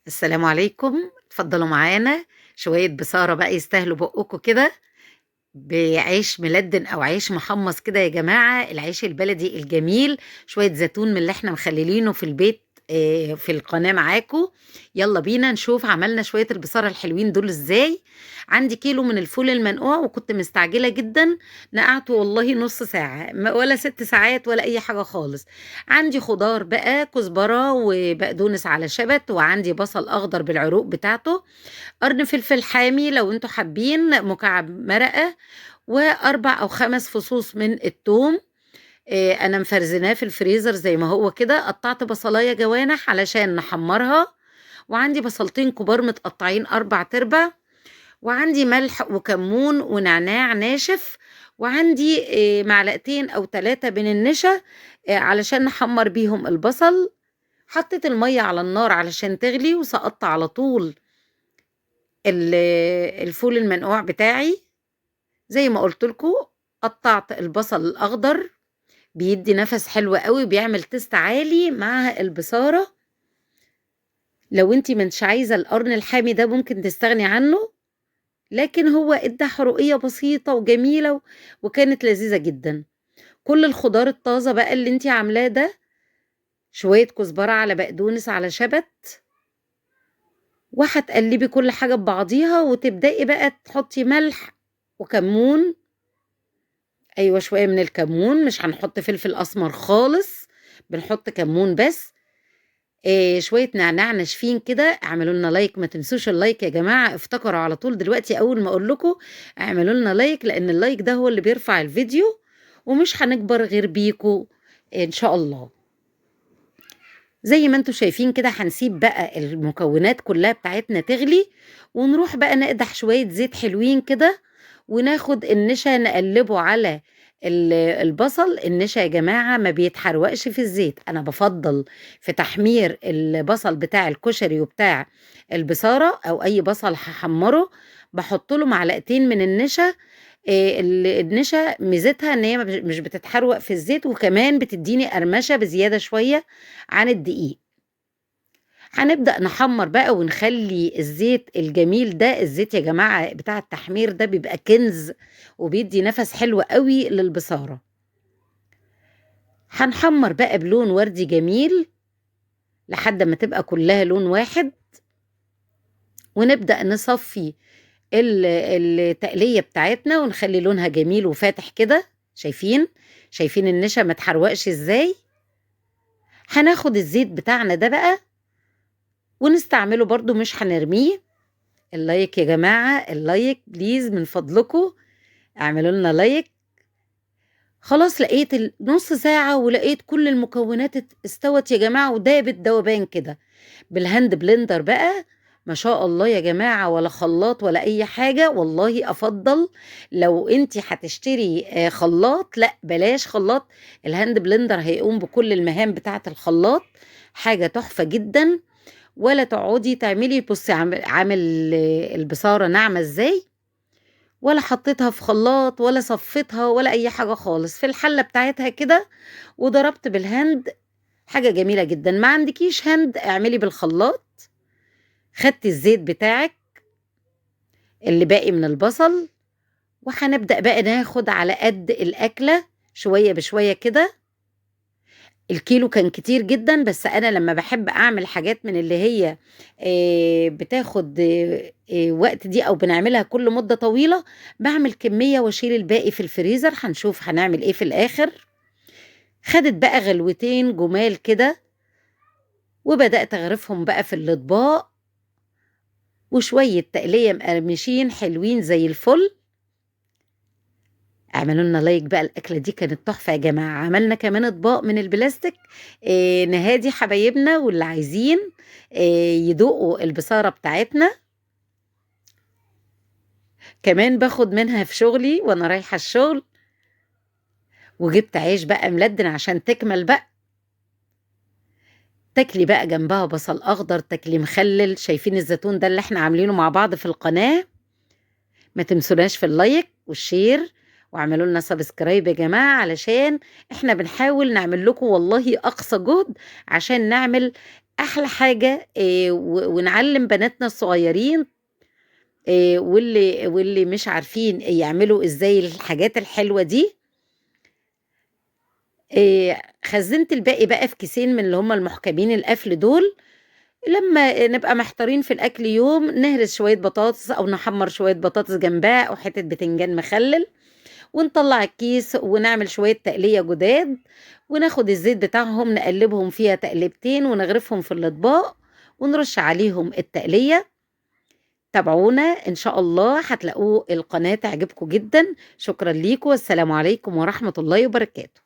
السلام عليكم. اتفضلوا معانا شوية بصارة بقى يستاهلوا بقكم كده، بعيش ملدن او عيش محمص كده يا جماعة، العيش البلدي الجميل، شوية زيتون من اللي احنا مخللينه في البيت، في القناة معاكم. يلا بينا نشوف عملنا شوية البصارة الحلوين دول ازاي. عندي كيلو من الفول المنقوع وكنت مستعجلة جدا، نقعته والله نص ساعة ولا 6 ساعات ولا اي حاجة خالص. عندي خضار بقى، كزبرة وبقدونس على شبت، وعندي بصل اخضر بالعروق بتاعته، قرن فلفل حامي لو انتوا حابين، مكعب مرقة، واربع او 5 فصوص من التوم. انا مفرزناه في الفريزر زي ما هو كده. قطعت بصلايه جوانح علشان نحمرها، وعندي بصلتين كبار متقطعين 4 تربع، وعندي ملح وكمون ونعناع ناشف، وعندي معلقتين او 3 من النشا، علشان نحمر بيهم البصل. حطيت المية على النار علشان تغلي، وسقطت على طول الفول المنقوع بتاعي. زي ما قلت لكم قطعت البصل الاخضر، بيدي نفس حلو قوي، بيعمل تيست عالي مع البصارة. لو انتي مش عايزة القرن الحامي ده ممكن تستغني عنه، لكن هو ادى حرقية بسيطة وجميلة وكانت لذيذة جدا. كل الخضار الطازة بقى اللي انتي عاملاه ده، شوية كزبرة على بقدونس على شبت، وهتقلبي كل حاجة ببعضيها، وتبدأي بقى تحطي ملح وكمون. أيوة شوية من الكمون، مش هنحط فلفل أسمر خالص، بنحط كمون بس. شوية نعناع ناشفين كده. اعملوا لنا like، ما تنسوش ال like يا جماعة، افتكروا على طول دلوقتي أول ما أقول لكم اعملوا لنا like، لأن ال like ده هو اللي بيرفع الفيديو، ومش هنكبر غير بيكو إن شاء الله. زي ما انتم شايفين كده هنسيب بقى المكونات كلها بتاعتنا تغلي، ونروح بقى نقدح شوية زيت حلوين كده، وناخد النشا نقلبه على البصل. النشا يا جماعة ما بيتحرقش في الزيت، أنا بفضل في تحمير البصل بتاع الكشري وبتاع البصارة أو أي بصل هحمره بحط له معلقتين من النشا. النشا ميزتها إن هي مش بتتحروق في الزيت، وكمان بتديني قرمشة بزيادة شوية عن الدقيق. هنبدأ نحمر بقى ونخلي الزيت الجميل ده، الزيت يا جماعة بتاع التحمير ده بيبقى كنز وبيدي نفس حلو قوي للبصارة. هنحمر بقى بلون وردي جميل لحد ما تبقى كلها لون واحد، ونبدأ نصفي التقلية بتاعتنا ونخلي لونها جميل وفاتح كده. شايفين النشا ما تحروقش ازاي؟ هناخد الزيت بتاعنا ده بقى ونستعمله برضو، مش هنرميه. ال like يا جماعة، ال like please من فضلكم، اعملوا لنا like. خلاص لقيت نص ساعة ولقيت كل المكونات استوت يا جماعة ودابت دوبان كده بال hand blender بقى. ما شاء الله يا جماعة، ولا خلاط ولا أي حاجة. والله أفضل لو أنتي هتشتري، خلاط، لا بلاش خلاط، ال hand blender هيقوم بكل المهام بتاعة الخلاط، حاجة تحفة جدا. ولا تقعدي تعملي، بصي عامل البصارة ناعمة ازاي، ولا حطيتها في خلاط ولا صفيتها ولا أي حاجة خالص، في الحلة بتاعتها كده وضربت بال hand، حاجة جميلة جدا. ما عندكيش hand اعملي بالخلاط. خدتي الزيت بتاعك اللي باقي من البصل، وهنبدأ بقى ناخد على قد الأكلة شوية بشوية كده. الكيلو كان كتير جدا، بس أنا لما بحب أعمل حاجات من اللي هي، بتاخد، وقت دي أو بنعملها كل مدة طويلة، بعمل كمية واشيل الباقي في الفريزر. هنشوف هنعمل إيه في الآخر. خدت بقى غلوتين جمال كده، وبدأت أغرفهم بقى في الأطباق، وشوية تقلية مقرمشين حلوين زي الفل. اعملوا لنا لايك بقى، الأكلة دي كانت تحفة يا جماعة. عملنا كمان أطباق من البلاستيك، نهادي حبايبنا واللي عايزين، يدوقوا البصارة بتاعتنا. كمان باخد منها في شغلي وأنا رايحة الشغل. وجبت عيش بقى ملدن عشان تكمل بقى، تاكلي بقى جنبها بصل أخضر، تاكلي مخلل. شايفين الزيتون ده اللي احنا عاملينه مع بعض في القناة؟ ما تنسوناش في ال like وال share، واعملوا لنا subscribe يا جماعة، علشان احنا بنحاول نعمل لكم والله أقصى جهد عشان نعمل أحلى حاجة ونعلم بناتنا الصغيرين واللي مش عارفين يعملوا إزاي الحاجات الحلوة دي. خزنت الباقي بقى في كيسين من اللي هم المحكمين القفل دول، لما نبقى محتارين في الأكل يوم نهرس شوية بطاطس أو نحمر شوية بطاطس جنبها أو حتة بتنجان مخلل، ونطلع الكيس ونعمل شوية تقلية جداد، وناخد الزيت بتاعهم نقلبهم فيها تقلبتين ونغرفهم في الأطباق ونرش عليهم التقلية. تابعونا إن شاء الله، هتلاقوه القناة تعجبكم جدا. شكرا ليكم، والسلام عليكم ورحمة الله وبركاته.